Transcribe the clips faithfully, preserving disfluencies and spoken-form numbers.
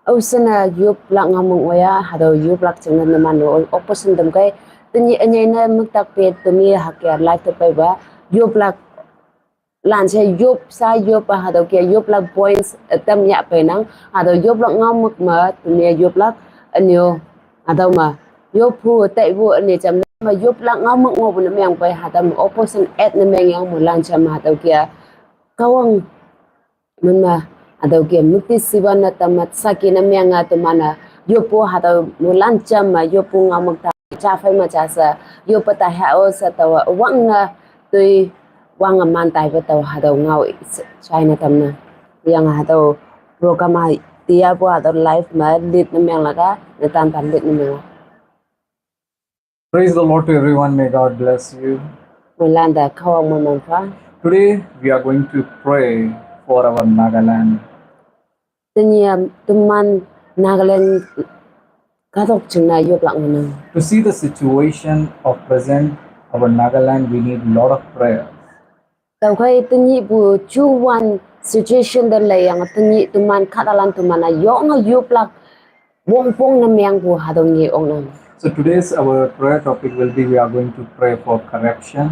Ausana yoplak ngamung oya, hatüo yoplak jingne numan-o opposition tamkai. Tenyih ünyei ne müktak pe temi hüke live te peipa yoplak lanshe yop sa yop pa hatüo ke yoplak points ütam yah peinang. Hatüo yoplak ngaomük me temi yoplak ünyo hatüo me yoppu taipu üne jam me yoplak ngaomük ngohpu ne meng pei hatüo me opposition at ne meng yang moilan jam hatüo ke Kahwang min me hatüo ke müktishiwa ne tamat saki ne menge teman-e yoppu hatüo moilan jam me yoppu ngaomük ta ja phei me ja she yoppe ta ha-o she taowe wange toi wange man taipe taowe hatüo ngao jaine tamnang. Yange hatüo program-a tiapu hatüo live me lead ne menglaga netanpa lead ne mengla. Praise the Lord to everyone. May God bless you. Moilan te Kahwang moiman pha. Today we are going to pray for our Nagaland. Tenyih teman Nagaland kahtok jingne yoplak ngohnang. To see the situation of present our Nagaland, we need a lot of prayer. Tüokhei tenyihpu juwan situation te leiyange tenyih teman kahtalan teman-a yonge yoplak wongpong ne mengpu hatüo nge oknang. So today's our prayer topic will be, we are going to pray for corruption.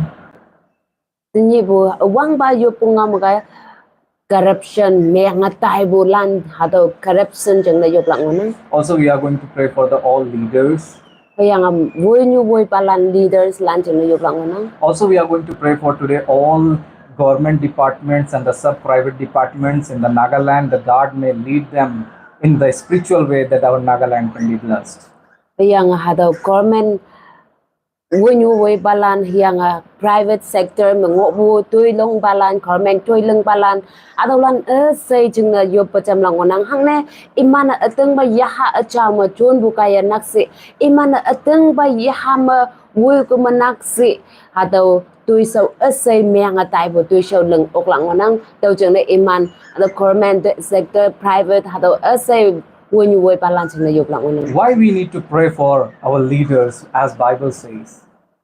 Tenyihpu wangpa yoppu ngao me kaiye corruption menge taipulan hatüo corruption jingne yoplak ngohnang. Also, we are going to pray for the all leaders. Hüyange woinyu woipalan leaders lan jingne yoplak ngohnang. Also, we are going to pray for today all government departments and the sub-private departments in the Nagaland, that God may lead them in the spiritual way that our Nagaland can be blessed. Hüyange hatüo government woinyu woipalan hüyange private sector me ngohpu toilingpalan, government toilingpalan, hatüolan üshei jingne yoppe jamlak ngohnang. Hangne iman-e ütingpa yaha üjao me jonpu kaiye nakshih, iman-e ütingpa yaha me woiküme nakshih, hatüo toishao üshei menge taipu toishao ling oklak ngohnang. Tüo jingne iman hatüo government sector, private hatüo üshei woinyu woipalan jingne yoplak ngohnang. Why we need to pray for our leaders, as Bible says?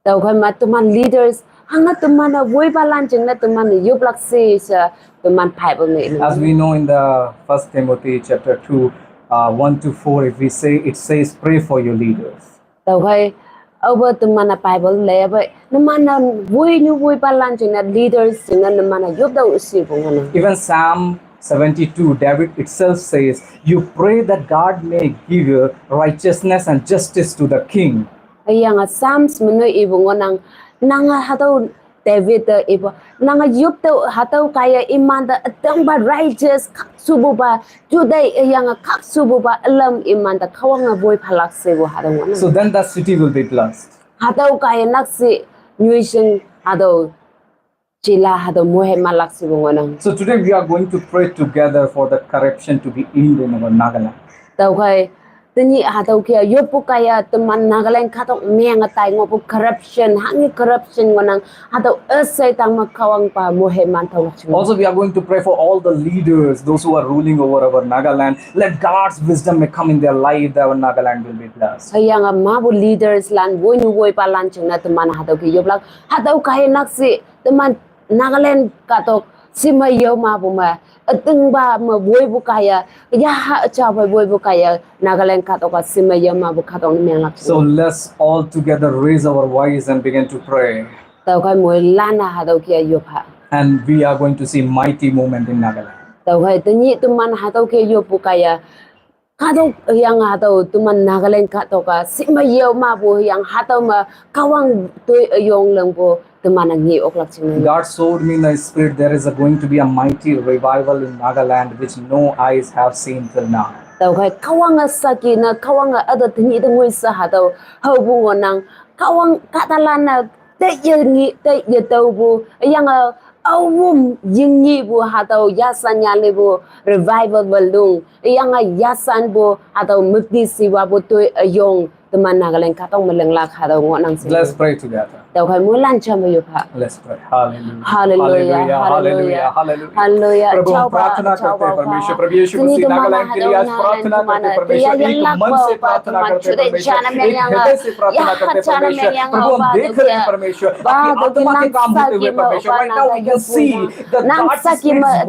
Tüokhei ma teman leaders hangne teman-e woipalan jingne teman yoplak she she teman Bible me i. As we know in the First Timothy chapter two, uh, one to four, if we say, it says, pray for your leaders. Tüokhei aope teman-e Bible leiyape numan-e woinyu woipalan jingne leaders jingne numan-e yoptao shipu ngohnang. Even Psalm seventy-two, David itself says, you pray that God may give you righteousness and justice to the king. Hüyange Psalms me noi ipu ngohnang, nange hatüo David te ipu, nange yoptüoh hatüo kaiye imante ütingpa righteous khakshupupa, juteih hüyange khakshupupa ülam imante Kahwange woi phalak shepu hatüo ngohnang. So then that city will be blessed. Hatüo kaiye nakshih nyoishing hatüo jila hatüo moihemalak shepu ngohnang. So today we are going to pray together for the corruption to be end in our Nagaland. Tüokhei tenyih hatüo ke yoppu kaiye teman Nagaland kahtok menge tai ngohpu corruption, hanghi corruption ngohnang, hatüo üshei tangme Kahwangpa moiheman tüolak jing. Also, we are going to pray for all the leaders, those who are ruling over our Nagaland. Let God's wisdom may come in their life, that our Nagaland will be blessed. Hüyange mapu leaders lan woinyu woipalan jingne teman hatüo ke yoplak, hatüo kaiye nakshih teman Nagaland kahtok shime yao mapu me ütingpa me woipu kaiye, yaha üjao phei woipu kaiye Nagaland kahtok-a shime yao mapu kahtok ne menglak jing. So let's all together raise our voice and begin to pray. Tüokhei moilan-e hatüo ke yop ha. And we are going to see mighty movement in Nagaland. Tüokhei tenyih teman hatüo ke yoppu kaiye kahtok hüyange hatüo teman Nagaland kahtok-a shime yao mapu hüyange hatüo me Kahwang toi üyong lingpu teman-e nge oklak jing. God showed me in the spirit there is a, going to be a mighty revival in Nagaland which no eyes have seen till now. Tüokhei Kahwange saki ne Kahwange üte tenyih te ngoi she hatüo haopu ngohnang, Kahwang kahtalan-e teiye ngi teiye taopu hüyange aowom yingnyipu hatüo yasan yalepu revival welung hüyange yasanpu hatüo müktishiwapu toi üyong teman Nagaland kahtok me linglak hatüo ngohnang she. Let's pray together. Tau khai mulan cham yo pha. Let's pray. Hallelujah. Hallelujah. Hallelujah. Hallelujah. Hallelujah. Hallelujah. प्रभु, हम प्रार्थना करते हैं, परमेश्वर। प्रभु यीशु मसीह, नागालैंड के लिए आज प्रार्थना करते हैं, परमेश्वर। एक मन से प्रार्थना करते हैं, परमेश्वर। एक हृदय से प्रार्थना करते हैं, परमेश्वर। प्रभु, हम देख रहे हैं, परमेश्वर, आपकी आत्मा के काम होते हुए, परमेश्वर। Right now we can see the God is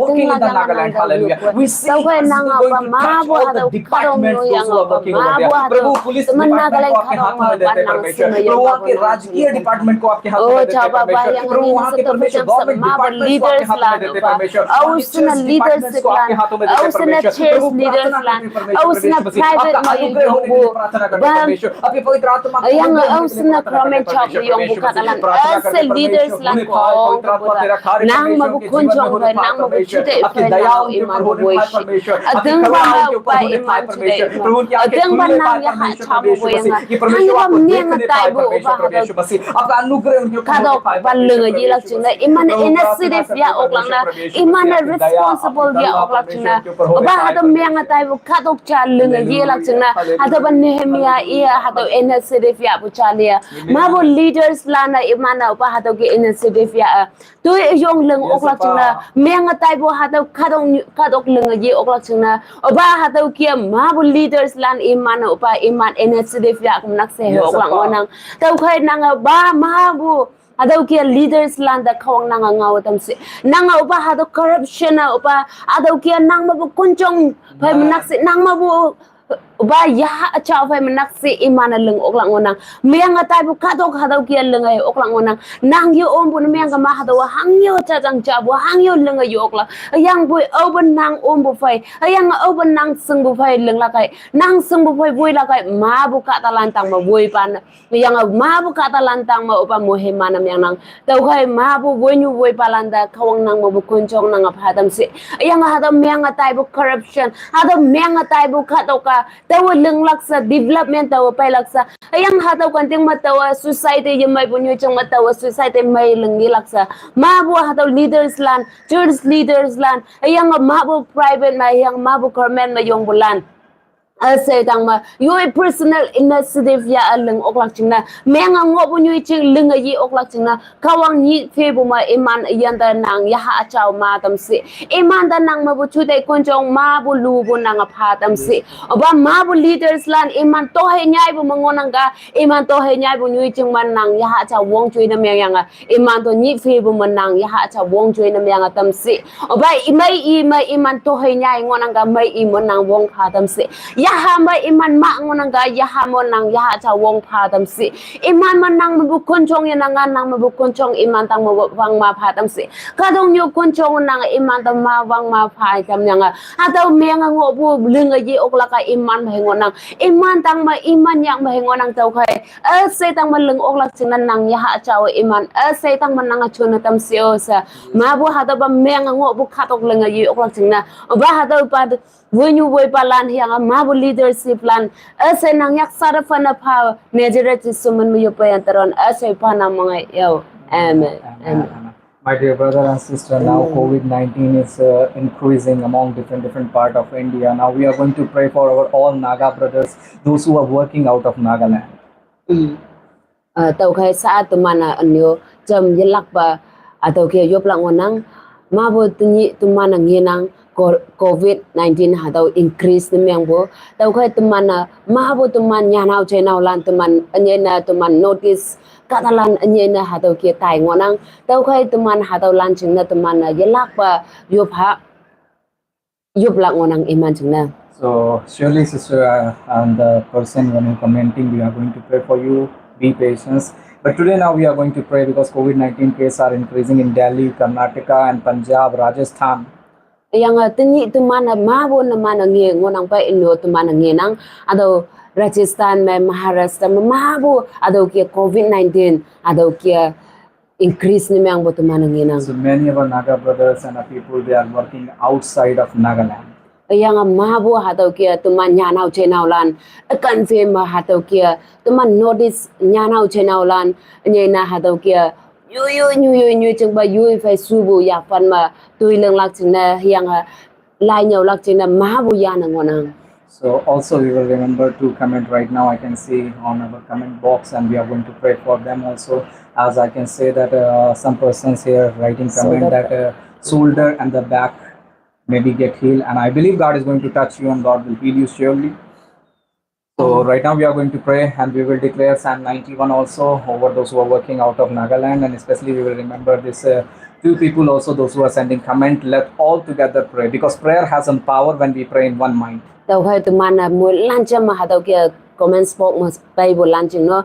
working in the Nagaland. Hallelujah. We see God is going to touch all the departments, those who are working over there. Prabhu, police department को आपके हाथों में देते हैं, परमेश्वर। प्रभु, वहाँ के राजकीय डिपार्टमेंट को आपके हाथों में देते हैं, परमेश्वर। प्रभु, वहाँ के, परमेश्वर, गवर्नमेंट डिपार्टमेंट को आपके हाथों में देते हैं, परमेश्वर। Church डिपार्टमेंट को आपके हाथों में देते हैं, परमेश्वर। प्रभु, प्रार्थना करते हैं, परमेश्वर, आपका अनुग्रह होने के लिए प्रार्थना करते हैं, परमेश्वर। आपके पवित्र आत्मा का अनुग्रह होने के लिए प्रार्थना करते हैं, परमेश्वर। प्रार्थना करते हैं, परमेश्वर, होने पाए, पवित्र आत्मा तेरा कार्य, परमेश्वर, उनके जीवन में होने पाए, परमेश्वर। आपकी दया उनके ऊपर होने पाए, परमेश्वर। आपकी करुणा उनके ऊपर होने पाए, परमेश्वर। प्रभु, उनकी आंखें खुलने पाए, परमेश्वर, प्रभु यीशु मसीह। कि परमेश्वर, वो आपको देखने पाए, परमेश्वर, प्रभु यीशु मसीह। आपका अनुग्रह उनके ऊपर होने पाए, परमेश्वर, प्रभु यीशु मसीह। Iman initiative ya oklak na, iman responsible ya oklak chingna. Ba hata miang atai bu katok cha lung ye lak chingna. Hata ba Nehemiah iya hata initiative ya bu cha lia. Ma bu leaders lana iman na ba hata ke initiative ya. Tu yong lung oklak chingna. Miang atai bu hata katok katok lung ye oklak chingna. Ba hata kia ma bu leaders lan iman na ba iman initiative ya kum nak se oklak ngonang. Tau khai nang ba ma bu Adau kia leaders landa kawang nanga ngau tamsi. Nanga upa hado corruption a upa. Adau kia nang mabu kunchong pai manaksi. Nang mabu upa yaha acha pai manaksi imana leng oklak ngonang. Miang atai bu kadok hadau kia lengai oklak ngonang. Nang yo om bu miang kama hado hang yo chachang cha bu hang yo lengai yo oklak. Ayang bu oben nang om bu pai. Ayang oben nang seng bu pai leng lakai. Nang seng bu pai bui lakai. Ma bu katalan tang ma bui pan. Yang a ma bu kata lantang ma upa muhe manam yang nang. Tau khai ma bu woi nyu woi palanda kawang nang ma bu kunchong nang a phatam si. Yang a hada miang a tai bu corruption. Hada miang a tai bu katoka. Tau leng laksa development tau pai laksa. Yang hada kanting ma tau society ye mai bu nyu chang ma tau society mai leng ye laksa. Ma bu hada leaders lan, church leaders lan. Yang a ma bu private ma yang ma bu government ma yong bu lan. Asai tang ma, yoi personal initiative ya a leng oklak chingna. Meng a ngop bu nyui ching leng a yi oklak chingna. Kawang nyi fe bu ma iman yan da nang ya ha chao ma tam si. Iman da nang ma bu chu dai kun chong ma bu lu bu nang a pha tam si. Oba ma bu leaders lan iman to he nyai bu ma ngonang ga. Iman to he nyai bu nyui ching man nang ya ha chao wong chui na meng yang a. Iman to nyi fe bu ma nang ya ha cha wong chui na miang a tam si. Oba imai i ma iman to he nyai ngonang ga mai i mo nang wong pha tam si. Ya ha ma iman ma ngonang ga ya ha mo nang ya ha cha wong pha tam si. Iman ma nang ma bu kun chong ya nang ngan nang ma bu kun chong iman tang ma wang ma pha tam si. Kadong nyu kun chong nang iman tang ma wang ma pha tam yang a. Hatau miang a ngo bu ling a yi oklak a iman ma he ngonang. Iman tang ma iman yang ma he ngonang tau khai. Asai tang ma leng oklak chingna nang ya ha chao iman. Asai tang ma nang a chun a tam si o sa. Ma bu hada ba meng a ngo bu khatok leng a yi oklak chingna. Ba hada ba woi nyu woi pa lan hiang a ma bu leadership lan. Asai nang yak sara fa na pha. Nejere chi suman mi yo pa yan taron. Asai pa na mangai yo. Amen. Amen. My dear brother and sister, now COVID nineteen is uh, increasing among different different part of India. Now we are going to pray for our all Naga brothers, those who are working out of Nagaland. Tau khai sa teman a anyo jam yelak ba atau kia yop lang ngonang ma bo tenyi teman a ngenang covid nineteen hatau increase ne miang bo. Tau khai teman a ma bo teman nyanau chenau lan teman anye na teman notice katalan anye na hatau kia tai ngonang. Tau khai teman hatau lan ching na teman a yelak ba yop ha. Yup lak ngonang iman chingna. So surely, sister, uh, and the person when you commenting, we are going to pray for you. Be patient. But today now we are going to pray because covid nineteen cases are increasing in Delhi, Karnataka, and Punjab, Rajasthan. Yang uh, tenyi teman uh, ma bo na mana nge ngonang pa ino teman uh, ngenang. Atau Rajasthan ma Maharashtra ma ma bo atau kia covid nineteen atau kia increase ni miang bo teman ngenang. So many of our Naga brothers and our people, they are working outside of Nagaland. Yang a ma bo hatau kia teman nyanau chenau lan akan fe ma hatau kia teman notice nyanau chenau lan nyena hatau kia yu yu nyu yu nyu cheng ba yu fai su bu ya fan ma tui leng lak chingna yang a lai nyau lak chingna ma bu ya na ngonang. So also we will remember to comment right now. I can see on our comment box, and we are going to pray for them also. As I can say that uh, some persons here writing comment that uh, shoulder and the back maybe get healed, and I believe God is going to touch you, and God will heal you surely. So right now we are going to pray, and we will declare Psalm ninety-one also over those who are working out of Nagaland, and especially we will remember this uh, two people also, those who are sending comment. Let all together pray, because prayer has some power when we pray in one mind. Tau khai teman-a mu lancha ma hatau kia comments box ma pai bu lanching no.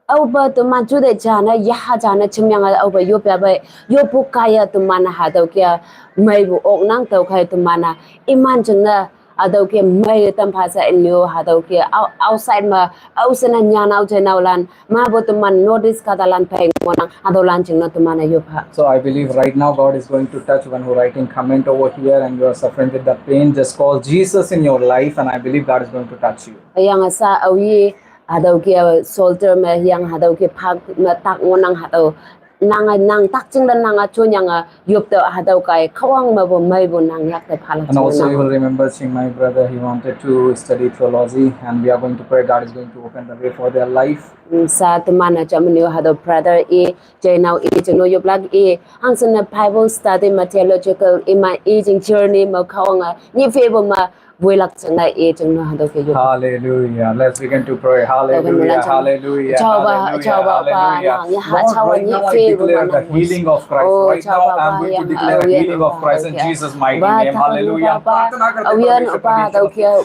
Au ba teman chu de jana ya ha jana chimyang au ba yo pya ba yo pu kaya teman-a hatau kia mai bu ok nang tau khai teman-a iman ching na hatau kia mai tam pha sa in yo hatau kia outside ma au sana nya nau jai nau lan ma bo teman notice ka da lan pai ngonang hatau lan ching na teman-a yo pha. So I believe right now God is going to touch one who writing comment over here and you are suffering with the pain. Just call Jesus in your life and I believe God is going to touch you. Yang sa au yi hatau kia shoulder ma yang hatau kia phak ma tak ngonang hatau nang nang tak ching dan nang a chun yang a yup tau hatau kai khawang ma bo mai bo nang yak te phala. And also you will remember Chiang Mai brother, he wanted to study theology and we are going to pray God is going to open the way for their life. Sa teman-a chamun yo hatau brother e jainau e jeno yup lak e hang sana Bible study ma theological e ma e jing journey ma khawang a ni fe bo ma vui lak chana e chang no hatau ke yo. Hallelujah. Let's begin to pray. Hallelujah. Hallelujah. Chao ba, hallelujah, chao ba, hallelujah. Lord, right now I declare the healing of Christ. Right now I'm going to declare healing of Christ in Jesus' mighty name. Hallelujah.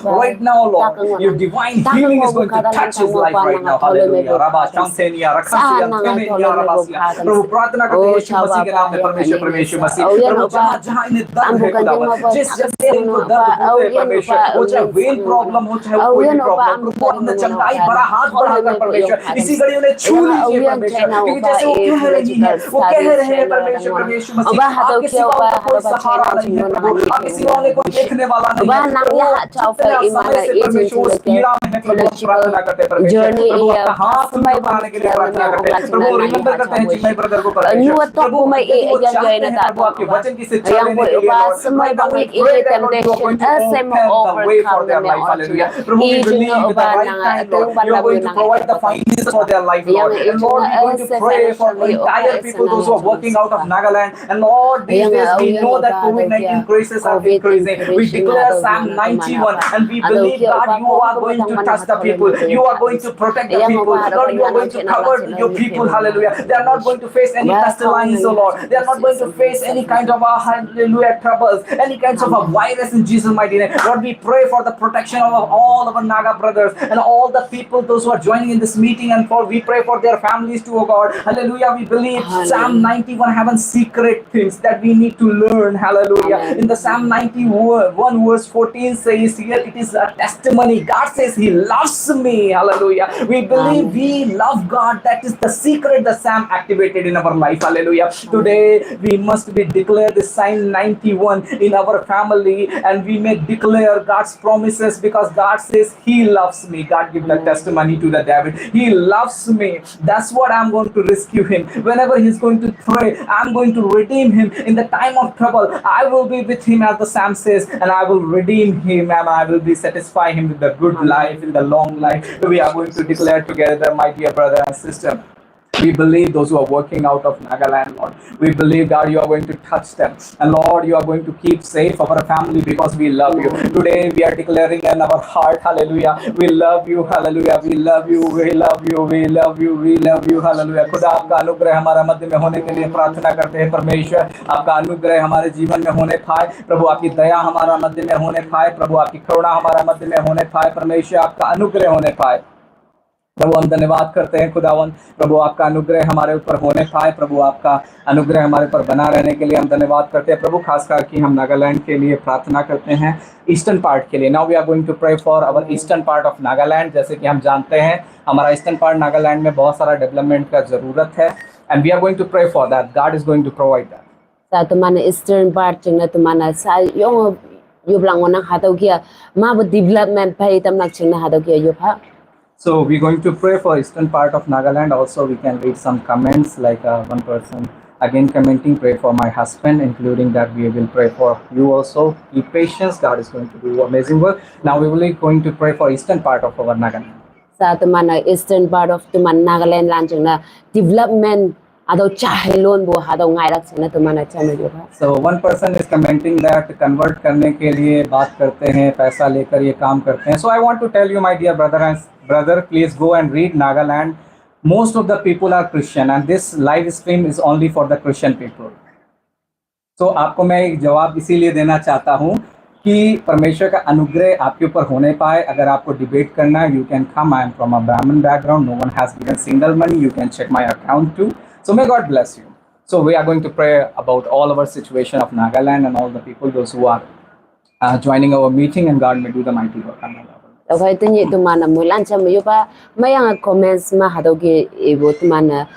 Right now, Lord, your divine healing is going to touch his life right now. Hallelujah. Rabba Shamsenia, Rakhasia, Temenia, Rabbasia. प्रभु प्रार्थना करते हैं यीशु मसीह के नाम में, परमेश्वर, परमेश्वर मसीह। प्रभु जहाँ जहाँ इन्हें दर्द है खुदावन, जिस जगह इनको दर्द होते हैं परमेश्वर, वो चाहे वेन प्रॉब्लम हो चाहे कोई भी प्रॉब्लम, प्रभु अपना चंगाई भरा हाथ बढ़ाकर परमेश्वर इसी घड़ी उन्हें छू लीजिए परमेश्वर, क्योंकि जैसे वो कह रही है, वो कह रहे हैं परमेश्वर, परमेश्वर मसीह आपके सिवा उनका कोई सहारा नहीं है प्रभु, आपके सिवा उन्हें कोई देखने वाला नहीं है। प्रभु जितने समय से परमेश्वर उस पीड़ा में है प्रभु, हम प्रार्थना करते हैं परमेश्वर, प्रभु आपका हाथ उन पर आने के लिए प्रार्थना करते हैं। प्रभु रिमेंबर करते हैं चिन्मय ब्रदर को परमेश्वर, प्रभु वो चाहते हैं प्रभु आपके वचन की शिक्षा लेने के लिए Lord, right now we pray that Lord you are going to open the way for their life. Hallelujah. Prabhu we believe with the right time Lord you are going to provide the finances for their life Lord. And Lord we are going to pray for the entire people, those who are working out of Nagaland. And Lord these days we know that COVID nineteen cases are increasing. We declare Psalm ninety-one and we believe God you are going to touch the people. You are going to protect the people. Lord you are going to cover your people. Hallelujah. They are not going to face any pestilence, oh Lord. They are not going to face any kind of a hallelujah troubles, any kinds of a virus in Jesus' mighty name. Lord, we pray for the protection of all our Naga brothers and all the people, those who are joining in this meeting, and for we pray for their families too, oh God. Hallelujah. We believe Psalm ninety-one have a secret things that we need to learn. Hallelujah. In the Psalm ninety-one verse fourteen says here, it is a testimony. God says he loves me. Hallelujah. We believe we love God. That is the secret the Psalm activated in our life. Hallelujah. Today we must be declare the Psalm ninety-one in our family and we may declare God's promises because God says he loves me. God give the testimony to the David. He loves me. That's what I'm going to rescue him. Whenever he's going to pray, I'm going to redeem him. In the time of trouble, I will be with him, as the Psalm says, and I will redeem him and I will be satisfy him with the good life, in the long life. We are going to declare together, my dear brother and sister. We believe those who are working out of Nagaland, Lord. We believe, God, you are going to touch them. And Lord, you are going to keep safe our family because we love you. Today, we are declaring in our heart, hallelujah, we love you, hallelujah, we love you, we love you, we love you, we love you, hallelujah. खुदा आपका अनुग्रह हमारा मध्य में होने के लिए प्रार्थना करते हैं परमेश्वर, आपका अनुग्रह हमारे जीवन में होने पाए प्रभु, आपकी दया हमारा मध्य में होने पाए प्रभु, आपकी करुणा हमारा मध्य में होने पाए परमेश्वर, आपका अनुग्रह होने पाए। प्रभु हम धन्यवाद करते हैं खुदावन, प्रभु आपका अनुग्रह हमारे ऊपर होने पाए, प्रभु आपका अनुग्रह हमारे ऊपर बना रहने के लिए हम धन्यवाद करते हैं प्रभु। खास करके हम नागालैंड के लिए प्रार्थना करते हैं, ईस्टर्न पार्ट के लिए। Now we are going to pray for our eastern part of Nagaland। जैसे कि हम जानते हैं हमारा ईस्टर्न पार्ट नागालैंड में बहुत सारा डेवलपमेंट का जरूरत है, and we are going to pray for that, God is going to provide that। Sa teman eastern part chingna teman sa yong yoblang wonang hatau kia ma bo development pai tamnak chingna hatau kia yopha. So we're going to pray for eastern part of Nagaland. Also, we can read some comments like uh, one person Again commenting, pray for my husband, including that we will pray for you also. Keep patience. God is going to do amazing work. Now we will be going to pray for eastern part of our Nagaland. Sa teman-a eastern part of teman Nagaland lan jingna development hatüo jaheilon pu hatüo ngailak jingne teman-a jame yopa. So one person is commenting that convert करने के लिए बात करते हैं, पैसा लेकर ये काम करते हैं. So I want to tell you, my dear brother and brother, please go and read Nagaland. Most of the people are Christian, and this live stream is only for the Christian people. So आपको मैं एक जवाब इसीलिए देना चाहता हूँ कि परमेश्वर का अनुग्रह आपके ऊपर होने पाए. अगर आपको डिबेट करना है, you can come. I am from a Brahmin background. No one has given single money. You can check my account too. So may God bless you. So we are going to pray about all our situation of Nagaland and all the people, those who are uh, joining our meeting, and God may do the mighty work. Amen. Okay, tenyih teman-a moilan jame yopa, meiyange comments me hatüo ke ipu teman-a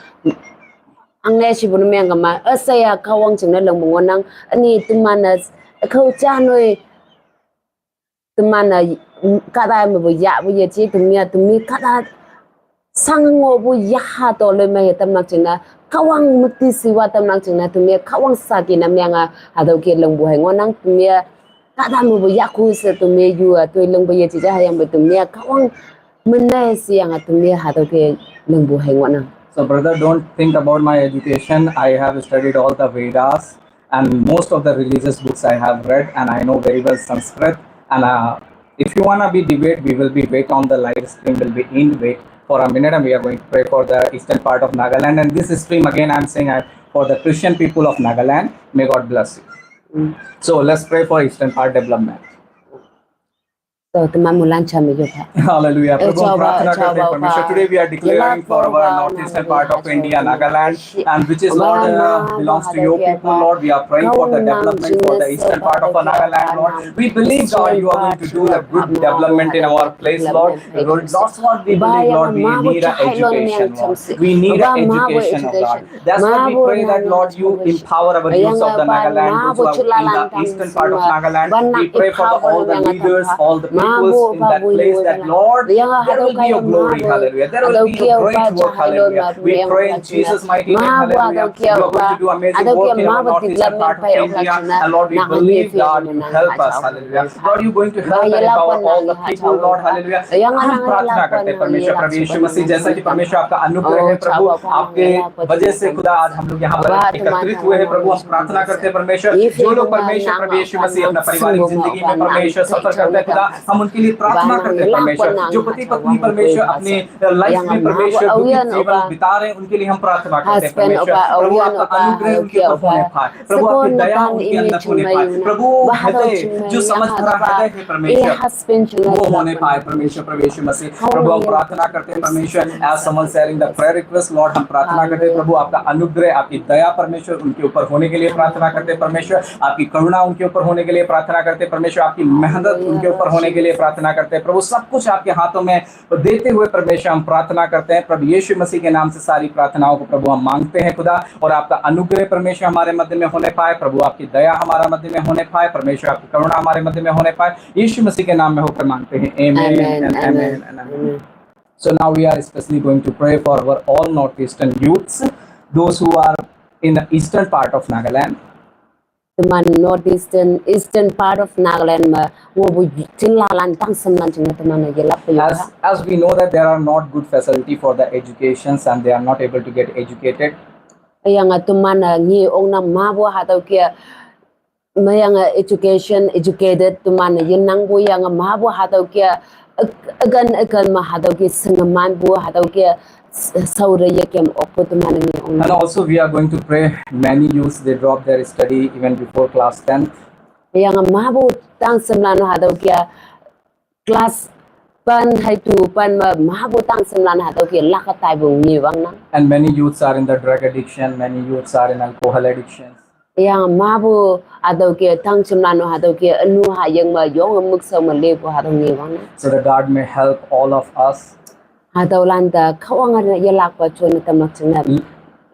angne shipu ne meng kema, üsheiya Kahwang jingne lingpu ngohnang, üni teman-e, khao ja noi, teman-e, kahta mepu yahpu yeje, temi-a, temi kahta sang ngohpu yaha toloimei-e tamlak jingne, Kahwang müktishiwa tamlak jingne, temi-a Kahwang saki ne menge hatüo ke lingpu hei ngohnang, temi-a kahta mepu yahkhu she temi-a yu-a toi lingpu yeje ja hüyangpoi temi-a Kahwang mene sheyange temi-a hatüo ke lingpu hei ngohnang. So brother, don't think about my education. I have studied all the Vedas and most of the religious books I have read, and I know very well Sanskrit. And uh, if you wanna be debate, we will be wait on the live stream, will be in wait for a minute, and we are going to pray for the eastern part of Nagaland. And this stream again, I'm saying, I, for the Christian people of Nagaland. May God bless you. So let's pray for eastern part development. So teman moilan jame yopa. Hallelujah. प्रभु, हम प्रार्थना करते हैं परमेश्वर. Today we are declaring for our northeastern part of India, Nagaland, and which is, Lord, uh, belongs to your people, Lord. We are praying for the development for the eastern part of our Nagaland, Lord. We believe, God, you are going to do the good development in our place, Lord. Lord, that's what we believe, Lord. We need an education, Lord. We need an education, oh God. That's what we pray, that Lord, you empower our youth of the Nagaland, those who are in the eastern part of Nagaland. We pray for the, all the leaders, all the peoples in that place, that Lord, there will be your glory, hallelujah. There will be your great work, hallelujah. We pray in Jesus' mighty name, hallelujah. You are going to do amazing work in our northeastern part of India, and Lord, we believe, God, you help us, hallelujah. Lord, you are going to help and empower all the people, Lord, hallelujah. हम प्रार्थना करते हैं परमेश्वर, प्रभु यीशु मसीह, जैसा कि परमेश्वर आपका अनुग्रह है प्रभु, आपके वजह से खुदा आज हम लोग यहाँ पर एकत्रित हुए हैं प्रभु। हम प्रार्थना करते हैं परमेश्वर, जो लोग परमेश्वर प्रभु यीशु मसीह अपना पारिवारिक जिंदगी में परमेश्वर सफर करते हैं खुदा, हम उनके लिए प्रार्थना करते हैं परमेश्वर। जो पति पत्नी परमेश्वर अपने लाइफ में परमेश्वर दुखी जीवन बिता रहे हैं, उनके लिए हम प्रार्थना करते हैं परमेश्वर। प्रभु आपका अनुग्रह उनके ऊपर होने पाए, प्रभु आपकी दया उनके अंदर होने पाए, प्रभु हृदय जो समझ भरा हृदय है परमेश्वर, वो होने पाए परमेश्वर, प्रभु यीशु मसीह। प्रभु हम प्रार्थना करते हैं परमेश्वर, as someone sharing the prayer request, Lord, हम प्रार्थना करते हैं प्रभु आपका अनुग्रह, आपकी दया परमेश्वर उनके ऊपर होने के लिए प्रार्थना करते हैं परमेश्वर, आपकी करुणा उनके ऊपर होने के लिए प्रार्थना करते हैं परमेश्वर, आपकी मेहनत उनके ऊपर होने के लिए प्रार्थना करते हैं प्रभु। सब कुछ आपके हाथों में देते हुए परमेश्वर हम प्रार्थना करते हैं प्रभु यीशु मसीह के नाम से। सारी प्रार्थनाओं को प्रभु हम मांगते हैं खुदा, और आपका अनुग्रह परमेश्वर हमारे मध्य में होने पाए प्रभु, आपकी दया हमारा मध्य में होने पाए परमेश्वर, आपकी करुणा हमारे मध्य में होने पाए, यीशु मसीह के नाम में होकर मांगते हैं। Amen and amen and amen. So now we are especially going to pray for our all northeastern youths, those who are in the eastern part of Nagaland. Teman northeastern, eastern part of Nagaland me ngohpu jinlalan tangshemlan jingne teman-e yelakpe yo. As, as we know that there are not good facility for the educations and they are not able to get educated. Hüyange teman-e nge ongnang mepu hatüo ke, meyange education, educated teman-e yenangpu yange mepu hatüo ke, ü- üken üken me hatüo ke shingemanpu hatüo ke s- shaote yekem okpu teman-e nge ongnang. And also we are going to pray, many youths, they drop their study even before class tenth. Hüyange mepu tangshemlan hatüo ke class pen hei tu pen me mepu tangshemlan hatüo ke lak taipu ngewangnang. And many youths are in the drug addiction, many youths are in alcohol addiction. Hüyange mepu hatüo ke tangshemlan hatüo ke ünu haying me yonge mükshao me lepu hatüo ngewangnang. So that God may help all of us. Hatüolan te Kahwange yelakpe jone tamlak jingne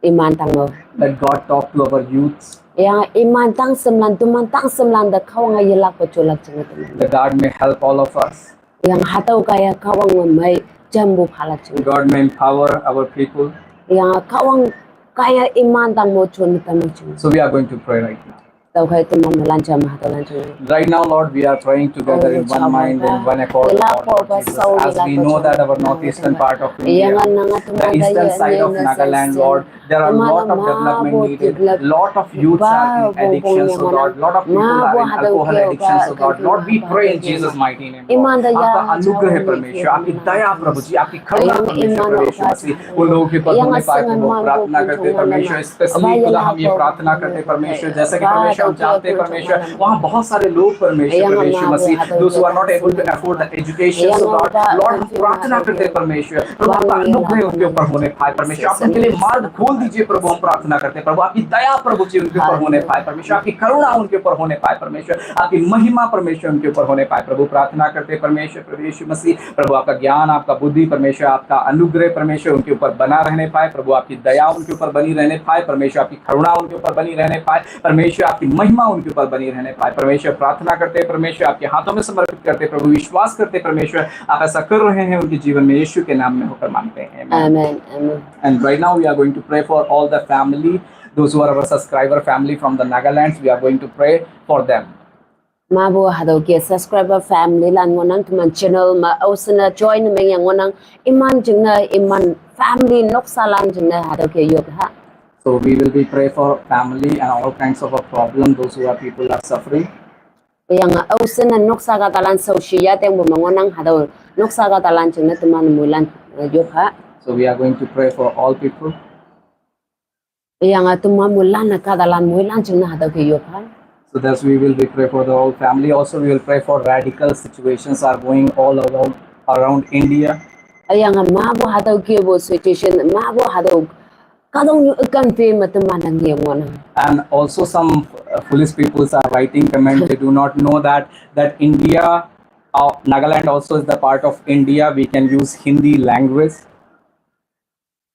iman tang-o. Let God talk to our youths. Hüyange iman tangshemlan, teman tangshemlan te Kahwange yelakpe jolak jingne teman. That God may help all of us. Hüyange hatüo kaiye Kahwang me mei jampu phalak jingne. God may empower our people. Hüyange Kahwang kaya iman tang mo chun ta mo chun. So we are going to pray right now. Tau khai tu mo lan cha ma ta lan cha. Right now, Lord, we are praying together in one mind, in one accord, Lord, Lord Jesus. As we know that our northeastern part of India, the eastern side of Nagaland, Lord, there are a lot of development needed. Lot of youths are in addictions, oh God. Lot of people are in alcohol addictions, oh God. Lord, we pray in Jesus' mighty name. Lord. आपका अनुग्रह परमेश्वर, आपकी दया प्रभु जी, आपकी करुणा परमेश्वर, प्रभु यीशु मसीह, उन लोगों के ऊपर होने पाए, प्रभु, प्रार्थना करते, परमेश्वर, specially खुदा, हम ये प्रार्थना करते, परमेश्वर, जैसा कि, परमेश्वर, हम जानते हैं, परमेश्वर, वहाँ बहुत सारे लोग, परमेश्वर, प्रभु यीशु मसीह, those who are not able to afford the education, so God, Lord, हम प्रार्थना करते, परमेश्वर, प्रभु, आपका अनुग्रह उनके ऊपर होने पाए, परमेश्वर, आप उनके लिए मार्ग खोल दीजिए, प्रभु, हम प्रार्थना करते हैं, प्रभु, आपकी दया, प्रभु जी, उनके ऊपर होने पाए, परमेश्वर, आपकी करुणा उनके ऊपर होने पाए, परमेश्वर, आपकी महिमा, परमेश्वर, उनके ऊपर होने पाए, प्रभु, प्रार्थना करते, परमेश्वर, प्रभु यीशु मसीह, प्रभु, आपका ज्ञान, आपका बुद्धि, परमेश्वर, आपका अनुग्रह, परमेश्वर, उनके ऊपर बना रहने पाए, प्रभु, आपकी दया उनके ऊपर बनी रहने पाए, परमेश्वर, आपकी करुणा उनके ऊपर बनी रहने पाए, परमेश्वर, आपकी महिमा उनके ऊपर बनी रहने पाए, परमेश्वर, प्रार्थना करते, परमेश्वर, आपके हाथों में समर्पित करते, प्रभु, विश्वास करते, परमेश्वर, आप ऐसा कर रहे हैं उनके जीवन में, यीशु के नाम में होकर मांगते हैं। Amen. Amen. Amen. And right now we are going to pray for all the family, those who are our subscriber family from the Nagalands, we are going to pray for them. Ma bu hadau ke subscriber family lan ngonang teman channel ma ausena join meng yang ngonang iman jengna iman family noksa lan jengna hadau ke yok ha. So we will be pray for family and all kinds of a problem, those who are people are suffering. Yang ausena noksa ka talan sau shiya teng bu mangonang hadau noksa ka talan jengna teman mulan yok ha. So we are going to pray for all people. Yang teman mulan ka talan mulan jengna hadau ke yok ha. So thus we will be pray for the whole family. Also, we will pray for radical situations are going all around around India. Yang ma bu hadau ke bu situation ma bu hadau kadong yu kan pe ma teman nang yang wana. And also some uh, foolish people are writing comment. They do not know that that India, uh, Nagaland also is the part of India. We can use Hindi language.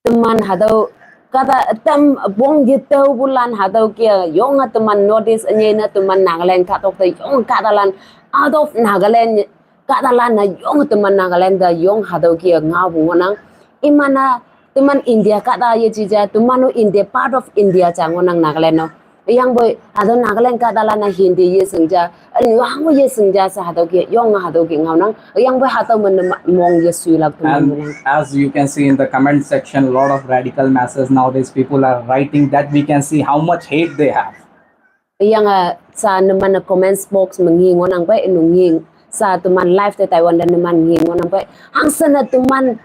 Teman hadau kata tem bong gitu bulan hadau kia yong teman notice nye na teman Nagaland katok te yong katalan out of Nagaland katalan na yong teman Nagaland da yong hadau kia ngau bungonang imana teman India kata ye jija teman India part of India jangonang Nagaland no. Yang boy hadau Nagaland katalan na Hindi ye sengja, yang ye sengja sa hadau ke yong hadau ke ngau nang. Yang boy hadau men mong ye sui lak teman. And as you can see in the comment section, a lot of radical masses nowadays people are writing that we can see how much hate they have. Yang sa neman comments box mengi ngonang boy nunging sa teman live te Taiwan dan neman ngi ngonang boy. Hang sana teman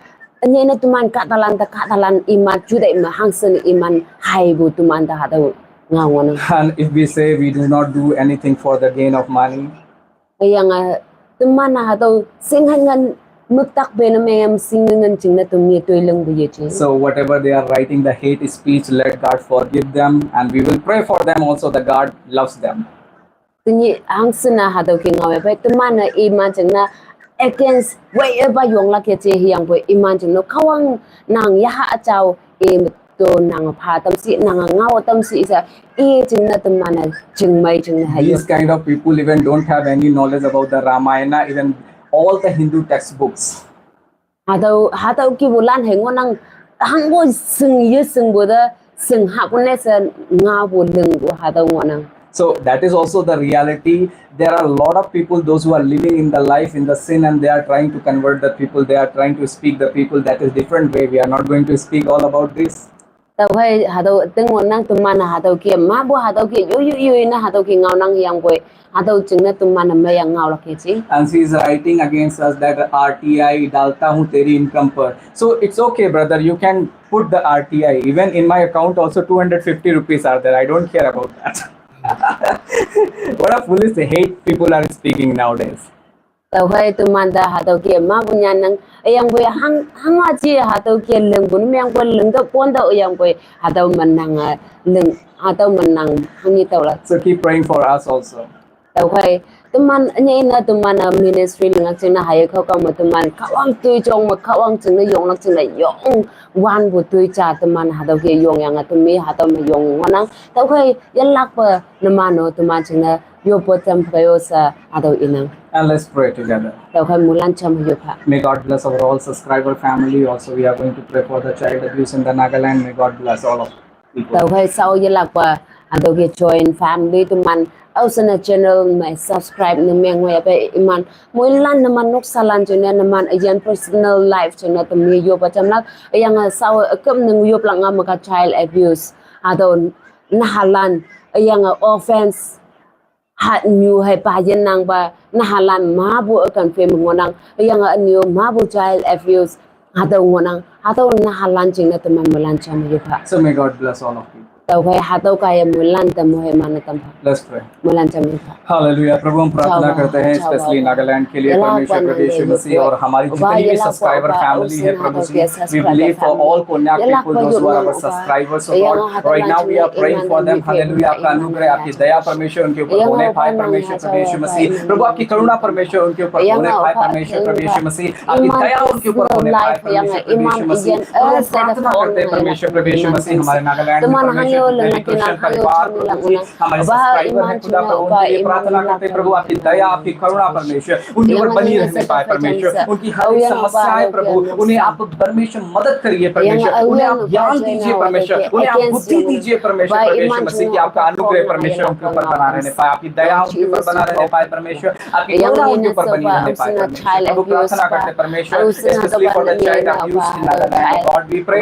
nye na teman katalan ta katalan iman juda iman hang sana iman hai bu teman ta hadau ngau ngonang. And if we say we do not do anything for the gain of money, yang teman na hadau singhan ngan muktak be na meyam singhan jing na tum ye tui leng bu ye jing. So whatever they are writing, the hate speech, let God forgive them, and we will pray for them also, the God loves them. Tini hang sana hadau ke ngau ya pai teman na iman jing na against wherever yong lak ye je hiang boy iman jing no kawang nang yaha achau e to nang pha tam si nang ngau tam si isa e jing na teman na jing mai jing na hayo. These kind of people even don't have any knowledge about the Ramayana, even all the Hindu textbooks. Hadau hadau ki bulan heng ngonang hang bo sing ye sing bo da sing ha bo ne sa ngau bo leng bo hadau ngonang. So that is also the reality. There are a lot of people, those who are living in the life in the sin, and they are trying to convert the people. They are trying to speak the people. That is different way. We are not going to speak all about this. Tau hai hadau teng ngonang teman na hadau ke ma bo hadau ke yu yu yu na hadau ke ngau nang yang boy hadau jing na teman na ma yang ngau lak ke jing. And she is writing against us that R T I dalta hu teri income par. So it's okay, brother. You can put the R T I. Even in my account also two hundred fifty rupees are there. I don't care about that. What a foolish hate people are speaking nowadays. Tau hai teman da hadau ke ma bu nyan nang yang boy hang hang aji hadau ke leng bu yang boy leng da pon da yang boy hadau menang leng hadau menang hangi tau la. So keep praying for us also. Tau hai teman nye na teman ministry leng ak na hai kau kau ma teman kawang tui jong ma kawang jing na yong lak jing na yong wan bu tui cha teman hadau ke yong yang atumi hadau ma yong ngonang tau hai yan lak pa teman no teman jing na yo po tem kayo sa hadau inang. And let's pray together. Tau hai mulan cham yo pha. May God bless our all subscriber family. Also, we are going to pray for the child abuse in the Nagaland. May God bless all of you. Tau khai sao yelakpa, hatüo ke join family teman, aosana channel me subscribe ne meng hoi ape iman, moilan neman noksalan jingne neman üyin personal life jingne temi yopa jamlak, üyange sao üküm ne yoplak ngam ka child abuse. Hatüo nahalan, üyange offense, hatnyu hei pa yennangpa, nahalan mapu ükan fe me ngohnang, üyange ünyu mapu child abuse, hatüo ngohnang, hatüo nahalan jingne teman moilan jam yepha. So may God bless all of you. Tüokhei hatüo kaiye moilan te moiman-e tampha. Let's pray. Moilan jam yepha. Hallelujah. प्रभु, हम प्रार्थना करते हैं specially नागालैंड के लिए, परमेश्वर प्रभु यीशु मसीह, और हमारी जितनी भी subscriber family है, प्रभु जी, we believe for all Konyak people, those who are our subscribers, oh God. Right now we are praying for them. Hallelujah. आपका अनुग्रह, आपकी दया परमेश्वर उनके ऊपर होने पाए, परमेश्वर प्रभु यीशु मसीह। प्रभु, आपकी करुणा परमेश्वर उनके ऊपर होने पाए, परमेश्वर प्रभु यीशु मसीह। आपकी दया उनके ऊपर होने पाए, परमेश्वर प्रभु यीशु मसीह। प्रभु, हम प्रार्थना करते हैं, परमेश्वर प्रभु यीशु मसीह, हमारे नागालैंड में, परमेश्वर, जितने भी क्रिश्चियन परिवार, प्रभु जी, हमारे subscriber हैं, खुदा, प्रभु, उनके लिए प्रार्थना करते हैं, प्रभु, आपकी दया, आपकी करुणा, परमेश्वर, उनके ऊपर बनी रहने पाए, परमेश्वर, उनकी हर एक समस्याएं, प्रभु, उन्हें आप, परमेश्वर, मदद करिए, परमेश्वर, उन्हें आप ज्ञान दीजिए, परमेश्वर, उन्हें आप बुद्धि दीजिए, परमेश्वर, प्रभु यीशु मसीह, कि आपका अनुग्रह, परमेश्वर, उनके ऊपर बना रहने पाए, आपकी दया उनके ऊपर बना रहने पाए, परमेश्वर, आपकी करुणा उनके ऊपर बनी रहने पाए, परमेश्वर। प्रभु, प्रार्थना करते, परमेश्वर, specially for the child abuse in Nagaland, God, we pray।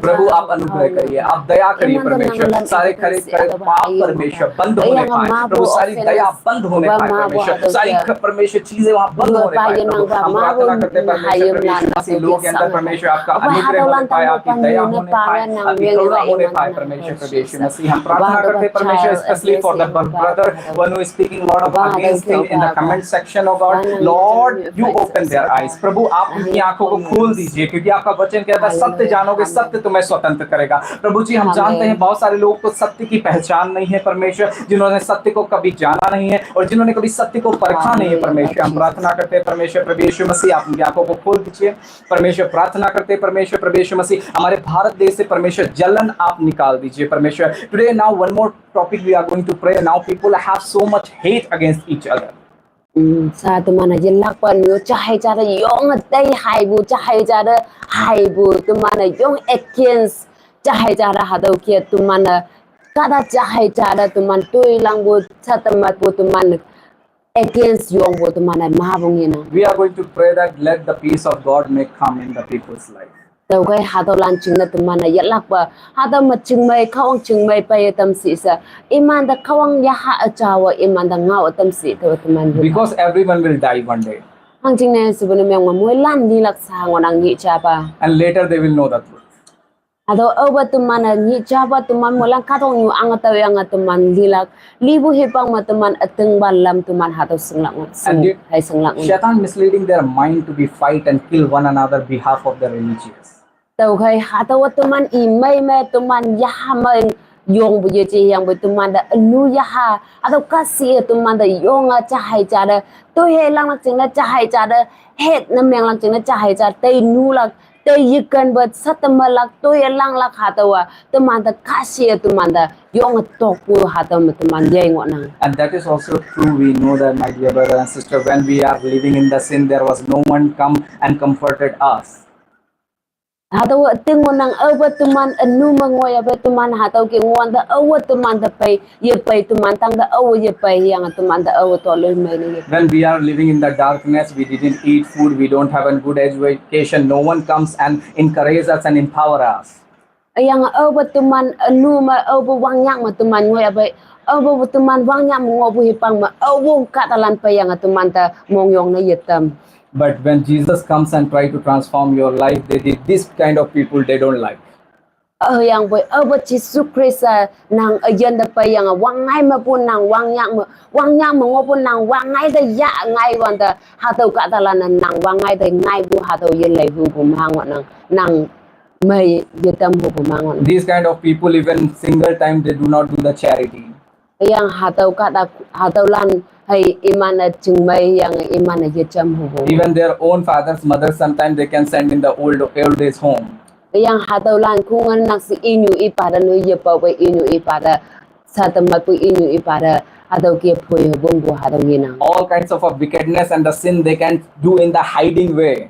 प्रभु, आप अनुग्रह करिए, आप दया करिए, परमेश्वर। सारे खरे खरे पाप, परमेश्वर, बंद होने पाए, प्रभु, सारी दया बंद होने पाए, परमेश्वर, सारी ख-, परमेश्वर, चीजें वहां बंद होने पाए, प्रभु। हम प्रार्थना करते हैं, परमेश्वर, प्रभु यीशु मसीह, लोगों के अंदर, परमेश्वर, आपका अनुग्रह होने पाए, आपकी दया होने पाए, आपकी करुणा होने पाए, परमेश्वर, प्रभु यीशु मसीह। हम प्रार्थना करते हैं, परमेश्वर, specially for the brother one who is speaking lot of against thing in the comment section, oh God, Lord, you open their eyes। प्रभु, आप उनकी आंखों को खोल दीजिए, क्योंकि आपका वचन कहता है, सत्य जानोगे, सत्य तुम्हें स्वतंत्र करेगा। प्रभु जी, हम जानते हैं, बहुत सारे लोग तो सत्य की पहचान नहीं है, परमेश्वर, जिन्होंने सत्य को कभी जाना नहीं है और जिन्होंने कभी सत्य को परखा नहीं है, परमेश्वर। हम प्रार्थना करते हैं, परमेश्वर, प्रभु यीशु मसीह, आप उनकी आंखों को खोल दीजिए, परमेश्वर। प्रार्थना करते हैं, परमेश्वर, प्रभु यीशु मसीह, हमारे भारत देश से, परमेश्वर, जलन आप निकाल दीजिए, परमेश्वर। Today, now, one more topic we are going to pray। Now, people have so much hate against each other। Hmm, sa teman-e yelakpa nyo jahei jate yong tei haipu, jahei jate haipu, teman-e yong against jahei jate hatüo ke teman-e kahta jahei jate teman toilangpu, sa teman pu teman against yongpu teman-e mapu ngenang. We are going to pray that let the peace of God may come in the people's life। Tüokhei hatüolan jingne teman-e yelakpa, hatüo me chingmei, Kahwang chingmei peiye tam shi she, imante Kahwang yaha üjawe, imante ngao tam shi tüo teman. Because everyone will die one day। Hangjingne shepu ne meng me moilan lilak sha ngohnang nyih japa। And later they will know the truth। Hatüo aope teman-e nyih japa teman moilan kahtoknyu ange taoyange teman lilak, lipu hipak me teman ütingpa lam teman hatüo shinglak ngoh, shing, hei shinglak ngoh। Satan misleading their mind to be fight and kill one another behalf of the religious। Tüokhei hatüowa teman imei me teman yaha me yongpu yeje yangpu temante ünu yaha, hatüo kahshih-e temante yonge jahei jate, toihe langlak jingne jahei jate, hate ne menglak jingne jahei jate, tei nulak, tei yekenpe, sa temelak, toiye langlak hatüowa temante kahshih-e temante yonge tokpu hatüo me teman yei ngohnang। And that is also true। We know that, my dear brother and sister, when we are living in the sin, there was no one come and comforted us। Hatüowa üting ngohnang, aope teman ünu me ngoiyape teman hatüo ke ngohwante aowe temante pei, yepei teman tangte aowe yepei yange temante aowe toloimei ne ye। When we are living in the darkness, we didn't eat food, we don't have a good education, no one comes and encourage us and empower us। Hüyange aope teman ünu me aope wangnyak me teman ngoiyape, aope teman wangnyak me ngohpu hipak me aowe kahtalan peiyange temante mongyong ne yetam। But when Jesus comes and try to transform your life, they did, this kind of people, they don't like। Hüyangpoi aope Jesu Khrista nang üyin te peiyange wangngai mepu nang wangnyak me, wangnyak me ngohpu nang wangngai te yah ngai wante, hatüo kahtalan-e nang wangngai te ngaipu hatüo yelei hupu ma ngohnang, nang mei yetam hupu ma ngohnang। These kind of people, even single time, they do not do the charity। Hüyange hatüo kahta, hatüolan hei iman-e chingmei yange iman-e yejam hupu। Even their own fathers, mothers, sometimes they can send in the old, old age home। Hüyange hatüolan khongnen nak she inyu ipa te noi yepaope inyu ipa te, sa tematpu inyu ipa te, hatüo ke phoi hepongpu hatüo ngenang। All kinds of a wickedness and the sin they can do in the hiding way।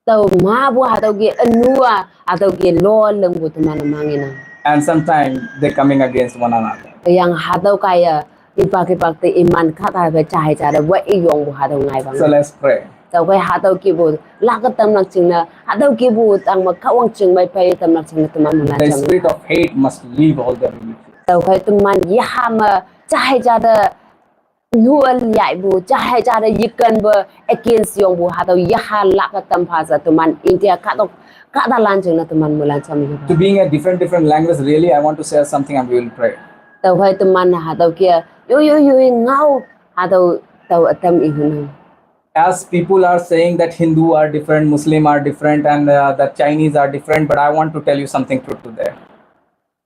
Tao mapu hatüo ke ünu-a, hatüo ke lo lingpu teman-e ma ngenang। And sometimes they're coming against one another. Yang hatüo kaiye, ipak ipak te iman kahta pe jahei jate we iyongpu hatüo ngai bang. So let's pray. Tüokhei hatüo kihpu lak tamlak jingne, hatüo kihpu tangme Kahwang chingmei pei tamlak jingne teman mona. The spirit of hate must leave all the religions. Tüokhei teman yaha me jahei jate nual yaipu, jahei jate yekenpe against yongpu hatüo yaha lak tam pha she teman India kahtok kahtalan jingne teman moilan jam yo. To being a different, different language, really, I want to share something and we will pray. Tüokhei teman hatüo kih-a, yo, yo, yo, ngao, hatüo, tao ütam ihunang. As people are saying that Hindu are different, Muslim are different, and, uh, the Chinese are different, but I want to tell you something truth today.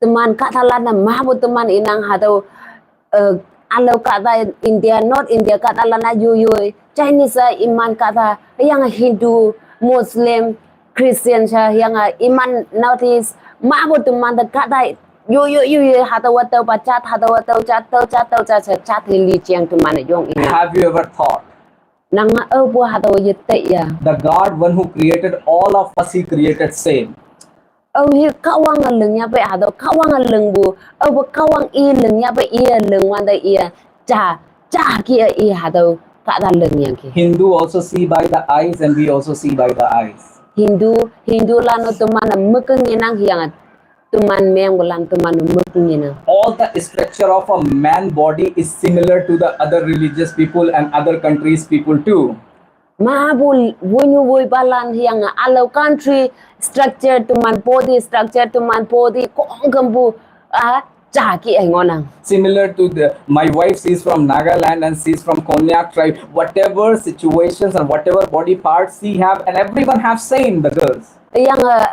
Teman kahtalan-e mapu teman inang hatüo, eh, ülao kahta India, North India kahtalan-a yo yo, Chinese-a iman kahta, hüyange Hindu, Muslim, Christian sha, hüyange iman North East, mapu teman te kahta yo yo yo yo, hatüowa tüopa jat, hatüowa tüo jat, tüo jat, tüo jat, she jat hei li jeng teman-e yong inang. Have you ever thought Nang aopu hatüo yetei ya. The God, one who created all of us, he created same. Ao hi Kahwange ling yahpei hatüo, Kahwange lingpu, aopu Kahwang i ling yahpei iye ling wante iye, ja, ja kih-e i hatüo, kahta lingyangki. Hindu also see by the eyes and we also see by the eyes. Hindu, Hindulan-o teman-e mük ngenang hüyange teman mengpulan teman mük ngenang. All the structure of a man body is similar to the other religious people and other countries' people too. Mapu woinyu woipalan hüyange ülao country structure teman body structure teman body khongkümpu, ah, ja kih-e ngohnang. Similar to the, my wife, she's from Nagaland and she's from Konyak tribe. Whatever situations and whatever body parts she have, and everyone have same, the girls. Hüyange,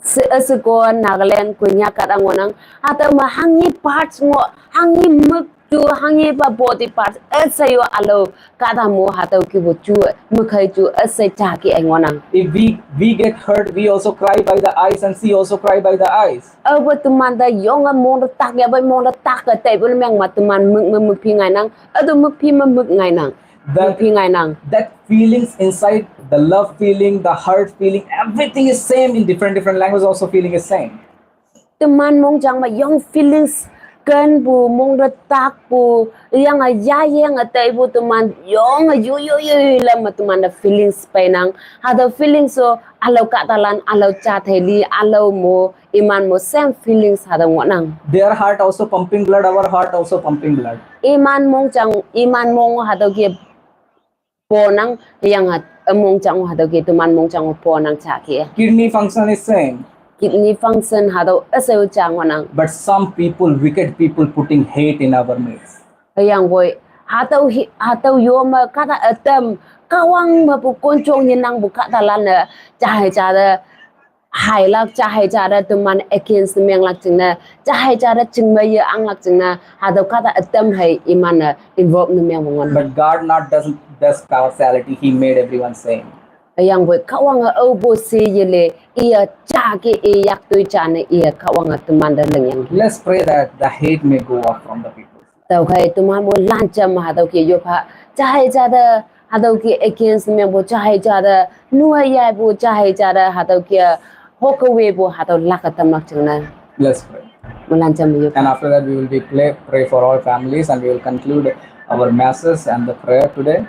she, üsheko Nagaland Konyak kahta ngohnang. Hatüo me hanghi parts ngoh, hanghi mük ju, hanghipa body parts, üshei yo ülao kahta mo hatüo kihpu ju, mük hei ju, üshei ja kih-e ngohnang. If we, we get hurt, we also cry by the eyes and she also cry by the eyes. Aope teman te yonge mong te tak yahpei mong te tak-e teipu meng me teman mük me mük phi ngainang, aotu mük phi me mük ngainang. That, mük phi ngainang. That feelings inside, the love feeling, the hurt feeling, everything is same in different, different languages, also feeling is same. Teman mongjang me yong feelings kenpu, mong te takpu, hüyange yayeng-e teipu teman yonge yo yo yo yo lam me teman te feelings peinang. Hatüo feelings-o, ülao kahtalan, ülao jat hei li, ülao mo, iman mo same feelings hatüo ngohnang. Their heart also pumping blood, our heart also pumping blood. Iman mongjang, iman mong hatüo kih-e ponang, hüyange, eh, mongjang hatüo kih-e, teman mongjang-o ponang ja kih-e. Kidney function is same. Kidney function hatüo üshei ja ngohnang. But some people, wicked people putting hate in our midst. Hüyangpoi, hatüo hi, hatüo yo me kahta ütam, Kahwang mepu konjong yenangpu kahtalan-e, jahei jate, hailak jahei jate teman against menglak jingne, jahei jate chingmei ye anglak jingne, hatüo kahta ütam hei iman-e involve ne mengpu ngohnang. But God not does, does partiality, he made everyone same. Hüyangpoi Kahwange aopu she yele, iye ja kih-e yaktoi ja ne iye Kahwange teman te lingyangki. Let's pray that the hate may go off from the people. Tüokhei teman moilan jam hatüo kih-e yoppha, jahei jate, hatüo kih-e against mengpu jahei jate, nua yaipu jahei jate, hatüo kih-e hokewepu hatüo lak tamlak jingne. Let's pray. Moilan jam yoppha. And after that, we will be play, pray for all families and we will conclude our message and the prayer today.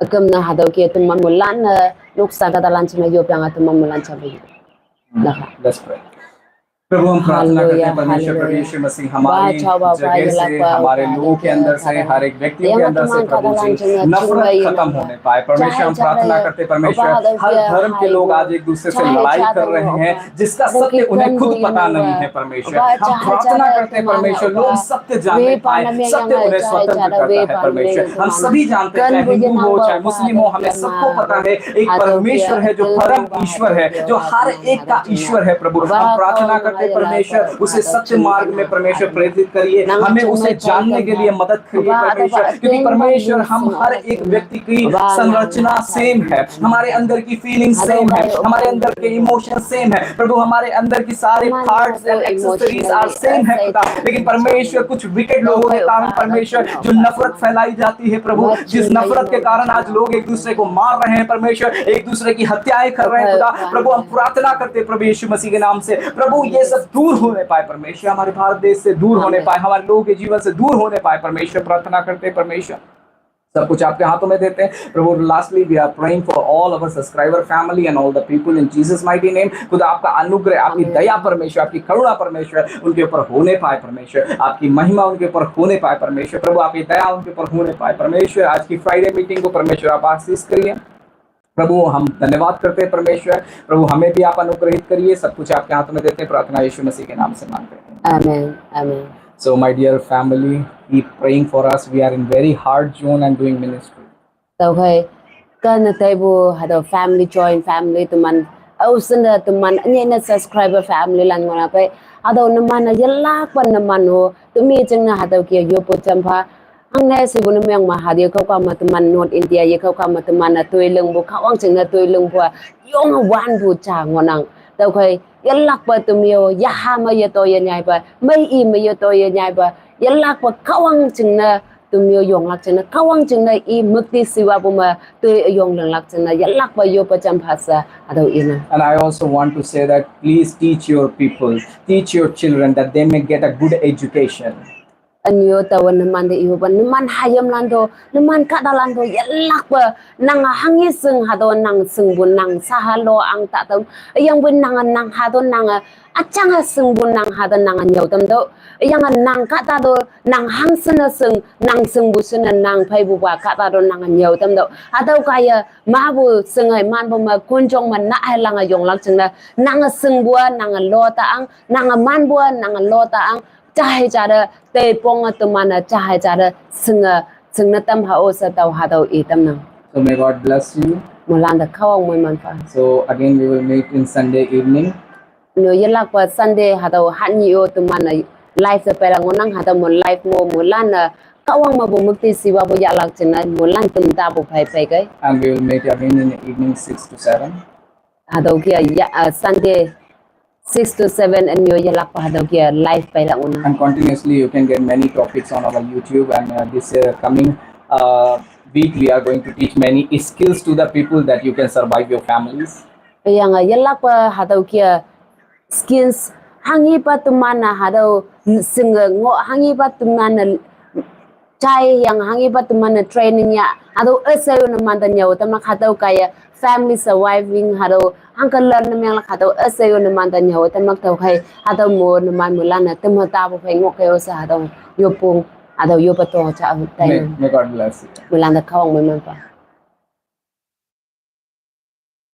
Üküm ne hatüo kih-e teman moilan-e, noksa kahtalan jam yopyange teman moilan jam yo. Let's pray. प्रभु, हम प्रार्थना करते हैं, परमेश्वर, प्रभु यीशु मसीह, हमारी जगह से, हमारे लोगों के अंदर से, हर एक व्यक्तियों के अंदर से, प्रभु जी, नफरत खत्म होने पाए। परमेश्वर, हम प्रार्थना करते हैं, परमेश्वर, हर धर्म के लोग आज एक दूसरे से लड़ाई कर रहे हैं, जिसका सत्य उन्हें खुद पता नहीं है, परमेश्वर। हम प्रार्थना करते हैं, परमेश्वर, लोग सत्य जान पाए, सत्य उन्हें स्वतंत्र करता है, परमेश्वर। हम सभी जानते हैं, चाहे हिंदू हो, चाहे मुस्लिम हो, हमें सबको पता है, एक परमेश्वर है जो परम ईश्वर है, जो हर एक का ईश्वर है, प्रभु। हम प्रार्थना करते हैं, परमेश्वर, उसे सत्य मार्ग में, परमेश्वर, प्रेरित करिए, हमें उसे जानने के लिए मदद करिए, परमेश्वर, क्योंकि, परमेश्वर, हम हर एक व्यक्ति की संरचना सेम है, हमारे अंदर की फीलिंग सेम है, हमारे अंदर के इमोशन सेम है, प्रभु, हमारे अंदर की सारे parts and accessories are same है, खुदा। लेकिन, परमेश्वर, कुछ विकेट लोगों के कारण, परमेश्वर, जो नफरत फैलाई जाती है, प्रभु, जिस नफरत के कारण आज लोग एक दूसरे को मार रहे हैं, परमेश्वर, एक दूसरे की हत्याएं कर रहे हैं, खुदा। प्रभु, हम प्रार्थना करते हैं, प्रभु यीशु मसीह के नाम से, प्रभु, ये सब दूर होने पाए परमेश्वर, हमारे भारत देश से दूर होने पाए, हमारे लोगों के जीवन से दूर होने पाए परमेश्वर। प्रार्थना करते हैं परमेश्वर, सब कुछ आपके हाथों में देते हैं प्रभु। Lastly, we are praying for all our subscriber family and all the people in Jesus' mighty name. खुदा, आपका अनुग्रह, आपकी दया परमेश्वर, आपकी करुणा परमेश्वर उनके ऊपर होने पाए परमेश्वर, आपकी महिमा उनके ऊपर होने पाए परमेश्वर। प्रभु, आपकी दया उनके ऊपर होने पाए परमेश्वर। आज की फ्राइडे मीटिंग को परमेश्वर आप आशीष करिए। प्रभु, हम धन्यवाद करते हैं परमेश्वर। प्रभु, हमें भी आप अनुग्रहित करिए। सब कुछ आपके हाथों में देते हैं, प्रार्थना यीशु मसीह के नाम से मांगते हैं। Amen. Amen. So, my dear family, keep praying for us. We are in very hard zone and doing ministry. Tau khai, ka na taibu hatau family, join family teman, au senda teman, anya na subscriber family lan ngona pai. Hatau naman na yalak pan naman ho, tumi jeng na hatau kia yopo jampa. Ang na si bu na meng ma hadia kau kama teman North India, ya kau kama teman na tui leng bu, kawang jeng na tui leng bu, yong wan bu cha ngonang. Tau khai, yalak pa tumio, yahama ya to ya nyai pa, mai i ma ya to ya nyai pa, yalak pa kawang jeng na tumio yong lak jeng na, kawang jeng na i mukti siwa bu ma tui yong leng lak jeng na, yalak pa yopo jampa sa, hatau ina. And I also want to say that please teach your people, teach your children that they may get a good education. Anyo tawa naman de iwa ba naman hayam lando, naman kada lando, yalak ba nang hangi sing hado nang sing bu nang sahalo ang tatam, yang bu nang nang hado nang achang sing bu nang hado nang nyau tam do, yang nang kada do nang hang sena sing nang sing bu sena nang pai bu ba kada do nang nyau tam do. Hatau kaya ma bu sengai man bu ma kunjong ma na hai lang yong lak jeng na nang sing bu nang lo ta ang, nang man bu nang lo ta ang, chahai chada, tei pong a tumana chahai chada, singa, singna tam ha o sa tau hatau i tam nang. So may God bless you. Mulanda kawang mui man pa. So again, we will meet in Sunday evening. No yalak pa Sunday hatau hani o tumana live sa pela ngonang hatau mo live mo mulana kawang ma bu mukti siwa bu yalak jeng na mulan tum ta bu pai pai kai. And we will meet again in the evening, six to seven. Hatau kia ya, uh, Sunday six to seven and yo yalak pa hatau kia live pai la ngonang. And continuously, you can get many topics on our YouTube. And uh, this uh, coming uh, week, we are going to teach many skills to the people that you can survive your families. Yang uh, yalak pa hatau kia skills hangi pa tumana hatau singa ngo hangi pa tumana chai yang hangi pa tumana training ya hatau asai na manda nyau tam na hatau kaya family surviving hatau hangka learn na meng la hatau asai na manda nyau tam na tau khai hatau mo na man mulana tam ta bu khai ngo kai o sa hatau yopung hatau yopa to cha tai. May, may God bless you. Mulanda kawang mui man pa.